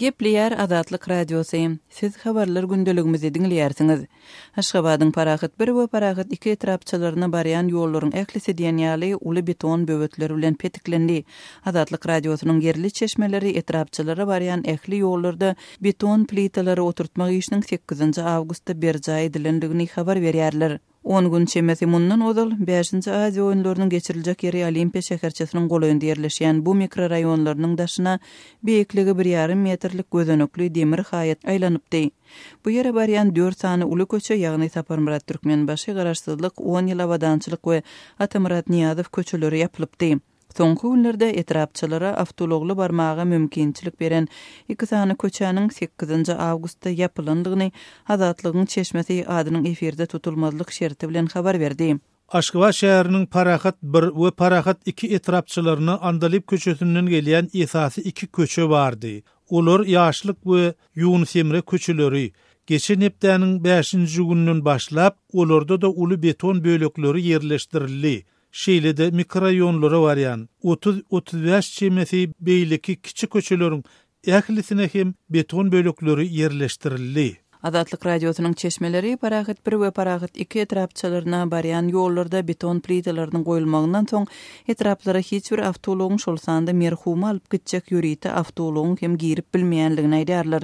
Gepleýär Azatlyk Radiosy, Siz Habarlar gündeligimizi diňleýärsiňiz. Aşgabadyň Parahat bir we Parahat iki etrapçalaryna barýan ýollaryň ählisi diýen ýaly uly beton böwetler bilen petiklendi. Azatlyk Radiosynyň ýerli çeşmeleri etrapçalara barýan ähli ýollarda beton plitalary oturtmak işiniň sekizinji awgustda berjaý edilendigini habar berýärler. On gün çemesi mundan ozal, bäşinji Aziýa oýunlarynyň geçiriljek ýeri Olimpiýa şäherçesiniň golaýynda ýerleşýän bu mikroraýonlarynyň daşyna beýikligi bir ýarym metrlik gözenekli demir haýat aýlanypdy. Bu ýere barýan dört sany uly köçe, ýagny Saparmyrat Türkmenbaşy, Garaşsyzlyk, On ýyl abadançylyk we Atamyrat Nyýazow köçeleri ýapylypdy. Soňky günlerde etrapçalara awtoulagly barmaga mümkinçilik beren iki sany köçäniň sekizinji awgustda ýapylandygyny Azatlygyň çeşmesi adynyň efirde tutulmazlyk şerti bilen habar berdi. Aşgabat şäheriniň Parahat bir we Parahat iki etrapçalaryna Andalyp köçesinden gelýän esasy iki köçe bardy. Olar Ýaşlyk we Ýunus Emre köçeleri. Geçen hepdäniň bäşinji gününden başlap, olarda-da uly beton bölekleri ýerleşdirildi. Şeýle-de mikroraýonlara barýan 30-35 çemesi beýleki kiçi köçeleriň ählisine hem beton bölekleri ýerleşdirildi. Azatlyk Radiosynyň çeşmeleri Parahat bir we Parahat iki etrapçalaryna barýan ýollarda beton plitalarynyň goýulmagyndan soň, etraplara hiç bir awtoulagyň, şol sanda merhumy alyp gitjek ýörite awtoulagyň hem girip bilmeýänligini aýdýarlar.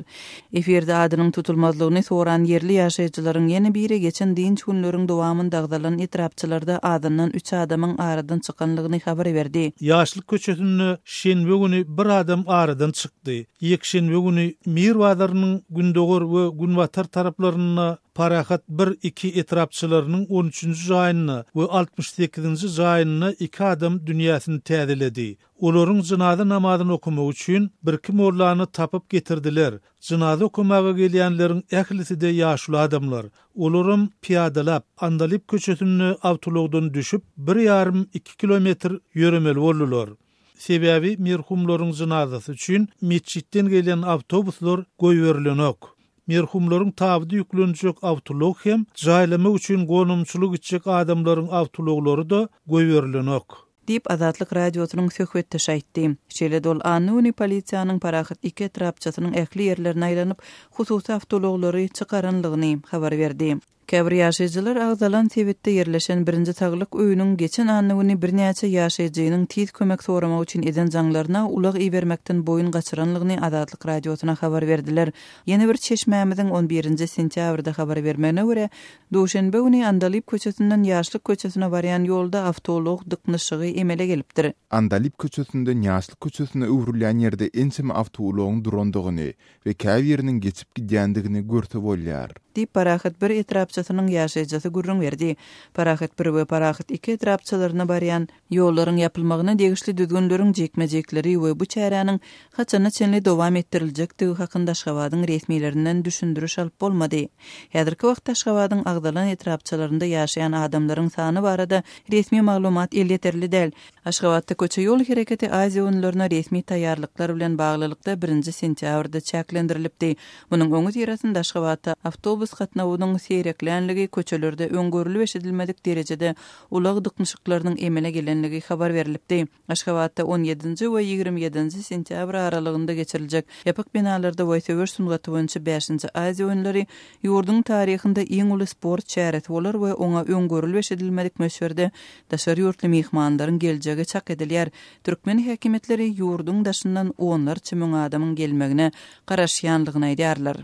Efirde adynyň tutulmazlygyny soran ýerli ýaşaýjylaryň ýene biri geçen dynç günleriň dowamynda agzalan etrapçalarda azyndan üç adamyň aradan çykanlygyny habar berdi. Ýaşlyk köçesinde şenbe güni bir adam aradan çykdy. Ýekşenbe güni Mir bazarynyň gündogar we günbatar taraplarynda Parahat bir, iki etrapçalarynyň on üçünji jaýynda we 68-nji jaýynda iki adam dünýäsini täzeledi. Olaryň jynaza namazyny okamak üçin birki mollany tapyp getirdiler. Jynaza okamaga gelýänleriň ählisi-de ýaşuly adamlar. Olaram pyýadalap, Andalyp köçesinde awtoulagdan düşüp, bir ýarym-iki kilometr ýöremeli boldular. Sebäbi merhumlaryň jynazasy üçin metjitden gelýän awtobuslar goýberilenok. Merhumlaryň tabydy ýüklenjek awtoulag hem, jaýlamak üçin gonamçylyk gitjek adamlaryň awtoulaglary-da goýberilenok. Diýip, Azatlyk Radiosynyň söhbetdeşi aýtdy. Şeýle-de ol anna güni polisiýanyň Parahat iki etrapçasynyň ähli ýerlerine aýlanyp, hususy awtoulaglary çykaranlygyny habar berdi. Käbir ýaşaýjylar agzalan sebitde ýerleşen birinji saglyk öýüniň geçen anna güni birnäçe ýaşaýjynyň tiz kömek soramak üçin eden jaňlaryna ulag ibermekden boýun gaçyranlygyny Azatlyk Radiosyna habar berdiler. Ýene bir çeşmämiziň on birinji sentýabrda habar bermegine görä, Duşenbe güni Andalyp köçesinden Ýaşlyk köçesine barýan ýolda awtoulag dyknyşygy emele gelipdir. Andalyp köçesinden Ýaşlyk köçesine öwrülýän ýerde ençeme awtoulagyň durandygyny we käbiriniň geçip gidýändigini görse bolýar. Diýip, Parahat bir etrapçasynyň ýaşaýjysy gürrüň berdi. Parahat bir we Parahat iki etrapçalaryna barýan Ýollaryň ýapylmagyna degişli düzgünleriň jikme-jikleri we bu çäräniň haçana çenli dowam etdiriljekdigi hakynda Aşgabadyň resmilerinden düşündiriş alyp bolmady. Häzirki wagtda Aşgabadyň agzalan etrapçalarynda ýaşaýan adamlaryň sany barada resmi maglumat elýeterli däl. Aşgabatda köçe-ýol hereketi Aziýa oýunlaryna resmi taýýarlyklar bilen baglylykda birinji sentýabrda çäklendirilipdi. Munuň öňüsyrasynda Aşgabatda awtobus gatnawynyň seýreklänligi, köçelerde öň görlüp-eşidilmedik derejede ulag dyknyşyklarynyň emele gelenligi habar berlipdi. Aşgabatda on ýedinji we 27 nji sentýabr aralygynda geçiriljek ýapyk binalarda we söweş sungaty boýunça bäşinji Aziýa oýunlary ýurduň taryhynda iň uly sport çäresi bolar we oňa öň görülip-eşidilmedik möçberde daşary ýurtly myhmanlaryň geljegi çak edilýär. Türkmen häkimiýetleri ýurduň daşyndan onlarça müň adamyň gelmegine garaşýandygyny aýdýarlar.